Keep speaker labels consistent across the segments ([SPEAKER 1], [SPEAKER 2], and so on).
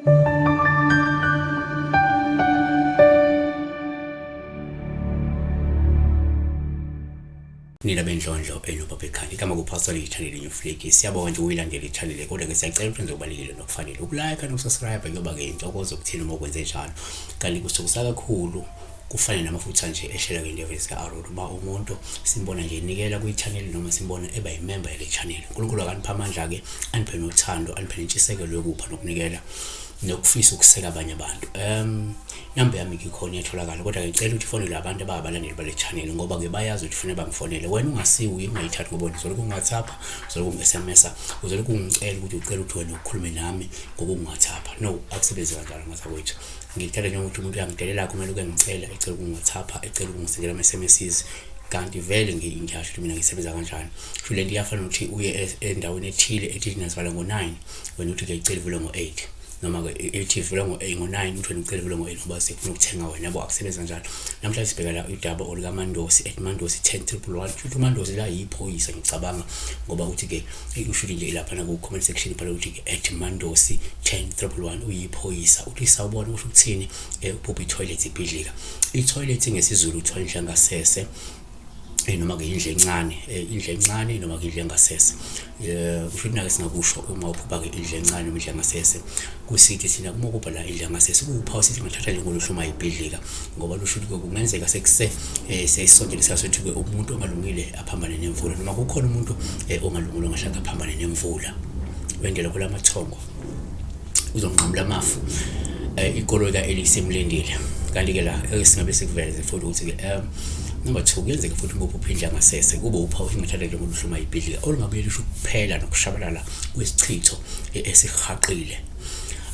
[SPEAKER 1] Nina bendlondlo enobaba ekhanda igama kuPastor i-channel New Flake. Siyabonga nje ukuyilandela i-channel kodwa ke siyacela ukuthi enze okubalulekile nokufanele ukulike nokusubscribe kuyoba ke intokozo kuthina uma ukwenze njalo. Kanti kusithokozisa kakhulu kufane namafutha nje eshela ngendebe zika-Aaron uba umuntu simbona nje enikela kwi-channel noma simbona eba yimemba yale channel. uNkulunkulu akaniphe amandla-ke aniphe nothando aniphe nentshisekelo yokupha nokunikela nokufisa ukuseka abanye abantu. Inamba yami ngikhona iyatholakala kodwa ngicela ukuthi ifonelwe abantu abawabalandeli bale channel ngoba ke bayazi ukuthi kufanele bangifonele. Wena ungasiwuye ungayithathi ngoba wena uzolokhu ungi-WhatsApp, uzolokhu ungi-SMS-a, uzolokhu ungicela ukuthi ucela ukuthi wena ukhulume nami ngokungi-WhatsApp. No, akusebenzi kanjalo ngazakwethu. Ngikuthatha njengokuthi umuntu uyangidelela kumele uke ngicela ecela ukungi-WhatsApp, ecela ukungisendela ama-S_M_Ss kanti vele ngiyasho ukuthi mina ngisebenza kanjani. Kusho lento iyafana nokuthi uye endaweni ethile ethi thina sivala ngo-9 wena uthi ngiyayicela ivulwe ngo-8 noma-ke ithi ivulwe ngo-9 uthi wena ucela ivulwe ngo-8 ngoba sefuna ukuthenga wena yabo akusebenzi kanjalo. Namhlanje sibheka la udaba olukaMandosi at Mandosi 10111 kusho ukuthi uMandosi la yiphoyisa ngicabanga ngoba uthi-ke usho ukuthi nje laphana ku-comment section ibhala ukuthi-ke at Mandosi 10111 uyiphoyisa uthi sawubona kusho ukuthini uphupha i-toilet ibhidlika. I-toilet ngesiZulu kuthiwa indlu yangasese noma-ke indlu encane indlu encane noma-ke indlu engasese. Kusho ukuthi nake singakusho uma uphupha-ke indlu encane noma indlu yangasese kusithi thina uma uphupha la indlu yangasese kuwuphawu sithi ngathatha njengoluhlu uma ibhidlika ngoba lusho ukuthi kungenzeka sekuse sesisondele isikhathi sokuthi-ke umuntu ongalungile aphambane nemvula noma kukhona umuntu ongalungile ongahlala aphambane nemvula. Wendela kulamathongo uzonqamula amafu ikoloyi ka-Elise imlindile. Kanti-ke la esingabe sikuveze futhi ukuthi-ke number 2 kuyenzeka futhi uma uphupha indlu yangasese kube uphawu ingathatha njengoluhlu uma ibhidlika olungabuye lusho ukuphela nokushabalala kwesichitho esihaqile.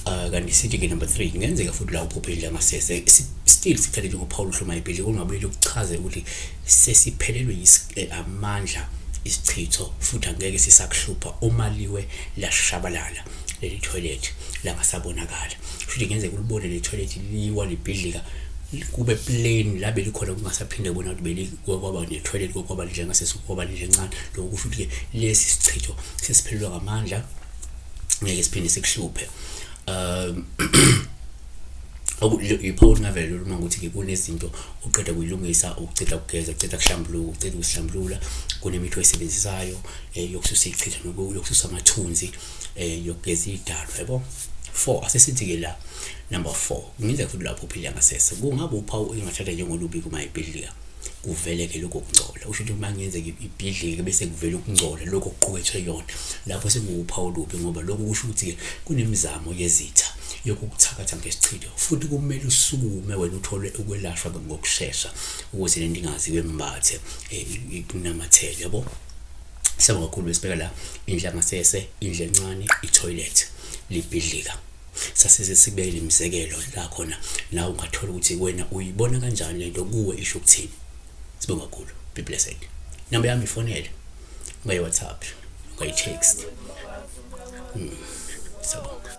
[SPEAKER 1] Kanti sithi-ke number 3 kungenzeka futhi la uphupha indlu yangasese still sikuthathe njengophawu oluhlu uma ibhidlika olungabuye lukuchaze ukuthi sesiphelelwe amandla isichitho futhi angeke sisakuhlupha uma liwe lashabalala leli toilet langasabonakala. Kusho ukuthi kungenzeka ulibone le toilet liwa libhidlika kube plain la belikhona kungasaphinde kubona ukuthi beli kwaba ne-toilet kwaba njengasese kwaba nje encane. Lokho kusho ukuthi-ke lesi sichitho sesiphelelwa ngamandla ngeke siphinde sikuhluphe. Iphawu lingavele lolu uma ukuthi-ke kunezinto uqeda kuyilungisa uceda kugeza uceda kuhlambuluka uceda ukusihlambulula kunemithi oyisebenzisayo yokususa ichitho yokususa amathunzi yokugeza idalwa yabo. 4 asesithi-ke la number 4 kungenzeka futhi lapho uphila ngasese kungabe uphawu engathatha njengolubi kuma ibhidlika kuvele-ke lokho kungcola usho ukuthi uma kungenzeka ibhidlike bese kuvele ukungcola lokho okuqukethwe yona lapho sekuwuphawu olubi ngoba lokho kusho ukuthi-ke kunemizamo yezitha yokukuthakatha ngesichitho futhi kumele usukume wena uthole ukwelashwa ngokushesha ukuze lento ingazi kwembathe ikunamathele yabo. Siyabonga kakhulu besibheka la indlu yangasese indlu encane i-toilet libhidlika. Sasese sikubekele imizekelo la khona nawe ungathola ukuthi wena uyibona kanjani lento kuwe isho ukuthini. Sibonga kakhulu. Be blessed. Inamba yami ifonele ungayi-WhatsApp ungayi-text. Siyabonga.